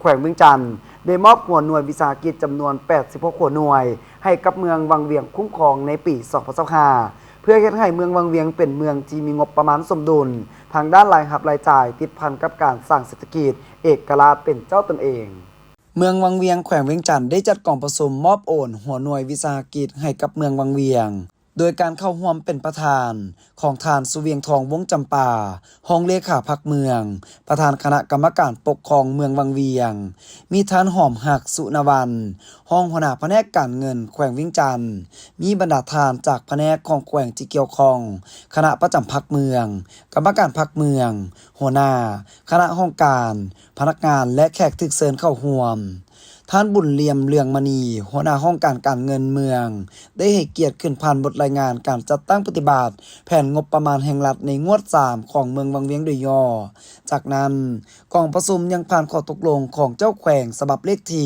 ແຂວງວຽງຈັນ ໄດ້ມອບຫົວໜ່ວຍວິສາຫະກິດຈຳນວນ ແປດສິບຫົກຫົວໜ່ວຍ ໃຫ້ກັບເມືອງວັງວຽງຄຸ້ມຄອງໃນປີ ສອງພັນຊາວຫ້າ ເພື່ອເຮັດໃຫ້ເມືອງວັງວຽງເປັນເມືອງທີ່ມີງົບປະມານສົມດຸນ ທາງດ້ານລາຍຮັບລາຍຈ່າຍ ຕິດພັນກັບການສ້າງເສດຖະກິດເອກະລາດເປັນເຈົ້າຕົນເອງ. ເມືອງວັງວຽງ ແຂວງວຽງຈັນ ໄດ້ຈັດກອງປະຊຸມມອບໂອນຫົວໜ່ວຍວິສາຫະກິດໃຫ້ກັບເມືອງວັງວຽງ ໂດຍການເຂົ້າຮ່ວມເປັນປະທານຂອງທ່ານ ສຸວຽງທອງ ວົງຈຳປາ ຮອງເລຂາພັກເມືອງ, ປະທານຄະນະກຳມະການປົກຄອງເມືອງວັງວຽງ, ມີທ່ານ ຫອມຮັກ ສຸນະວັນ ຮອງຫົວໜ້າພະແນກການເງິນແຂວງວຽງຈັນ, ມີບັນດາທ່ານຈາກພະແນກຂອງແຂວງທີ່ກ່ຽວຂ້ອງ, ຄະນະປະຈຳພັກເມືອງ, ກຳມະການພັກເມືອງ, ຫົວໜ້າຄະນະຫ້ອງການ, ພະນັກງານ ແລະ ແຂກຖືກເຊີນເຂົ້າຮ່ວມ. ທ່ານ ບຸນຫຼ່ຽມ ເລືອງມະນີ ຫົວໜ້າຫ້ອງການການເງິນເມືອງ ໄດ້ໃຫ້ກຽດຂຶ້ນຜ່ານບົດລາຍງານການຈັດຕັ້ງປະຕິບັດແຜນງົບປະມານແຫ່ງລັດໃນງວດສາມຂອງເມືອງວັງວຽງໂດຍຫຍໍ້. ຈາກນັ້ນ, ກອງປະຊຸມຍັງຜ່ານຂໍ້ຕົກລົງຂອງເຈົ້າແຂວງສະບັບເລກທີ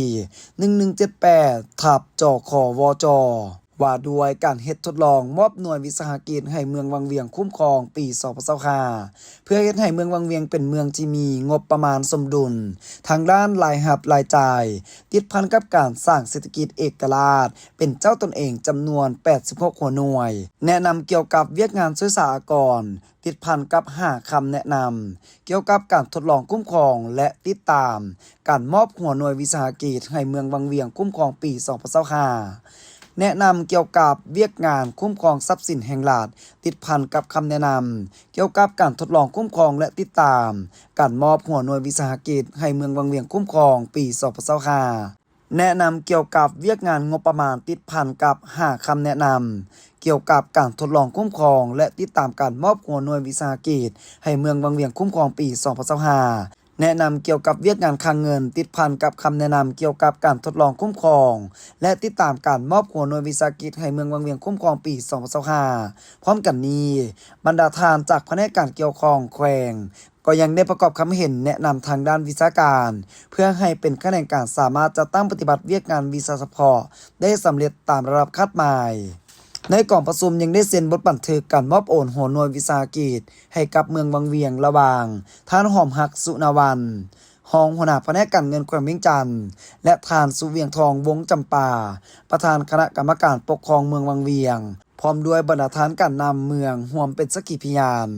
ໜຶ່ງໜຶ່ງເຈັດແປດ ທັບ ຈຂວຈ ວ່າດ້ວຍການເຮັດທົດລອງມອບໜ່ວຍວິສາຫະກິດໃຫ້ເມືອງວັງວຽງຄຸ້ມຄອງປີ ສອງພັນຊາວຫ້າ ເພື່ອເຮັດໃຫ້ເມືອງວັງວຽງເປັນເມືອງທີ່ມີງົບປະມານສົມດຸນທາງດ້ານລາຍຮັບລາຍຈ່າຍ ຕິດພັນກັບການສ້າງເສດຖະກິດເອກະລາດເປັນເຈົ້າຕົນເອງຈຳນວນ ແປດສິບຫົກຫົວໜ່ວຍ. ແນະນຳກ່ຽວກັບວຽກງານຊ່ວຍສາອາກອນ ຕິດພັນກັບຫ້າຄຳແນະນຳ ກ່ຽວກັບການທົດລອງຄຸ້ມຄອງ ແລະ ຕິດຕາມການມອບຫົວໜ່ວຍວິສາຫະກິດໃຫ້ເມືອງວັງວຽງຄຸ້ມຄອງປີ ສອງພັນຊາວຫ້າ. ແນະນຳກ່ຽວກັບວຽກງານຄຸ້ມຄອງຊັບສິນແຫ່ງລັດ ຕິດພັນກັບຄຳແນະນຳກ່ຽວກັບການທົດລອງຄຸ້ມຄອງ ແລະ ຕິດຕາມການມອບຫົວໜ່ວຍວິສາຫະກິດໃຫ້ເມືອງວັງວຽງຄຸ້ມຄອງປີ ສອງພັນຊາວຫ້າ. ແນະນຳກ່ຽວກັບວຽກງານງົບປະມານ ຕິດພັນກັບຫ້າຄຳແນະນຳກ່ຽວກັບການທົດລອງຄຸ້ມຄອງ ແລະ ຕິດຕາມການມອບຫົວໜ່ວຍວິສາຫະກິດໃຫ້ເມືອງວັງວຽງຄຸ້ມຄອງປີ ສອງພັນຊາວຫ້າ. ແນະນຳກ່ຽວກັບວຽກງານຄັງເງິນ ຕິດພັນກັບຄຳແນະນຳກ່ຽວກັບການທົດລອງຄຸ້ມຄອງ ແລະ ຕິດຕາມການມອບຫົວໜ່ວຍວິສາຫະກິດໃຫ້ເມືອງວັງວຽງຄຸ້ມຄອງປີ ສອງພັນຊາວຫ້າ. ພ້ອມກັນນີ້, ບັນດາທ່ານຈາກພະແນກການກ່ຽວຂ້ອງແຂວງ ກໍຍັງໄດ້ປະກອບຄຳເຫັນແນະນຳທາງດ້ານວິຊາການ ເພື່ອໃຫ້ເປັນຂະແໜງການສາມາດຈັດຕັ້ງປະຕິບັດວຽກງານວິຊາສະເພາະໄດ້ສຳເລັດຕາມລະດັບຄາດໝາຍ. ໃນກອງປະຊຸມຍັງໄດ້ເຊັນບົດບັນທຶກການມອບໂອນຫົວໜ່ວຍວິສາຫະກິດໃຫ້ກັບເມືອງວັງວຽງ ລະຫວ່າງ ທ່ານ ຫອມຮັກ ສຸນະວັນ ຮອງຫົວໜ້າພະແນກການເງິນແຂວງວຽງຈັນ ແລະ ທ່ານ ສຸວຽງທອງ ວົງຈຳປາ ປະທານຄະນະກຳມະການປົກຄອງເມືອງວັງວຽງ ພ້ອມດ້ວຍບັນດາທ່ານການນຳເມືອງຮ່ວມເປັນສັກຂີພະຍານ.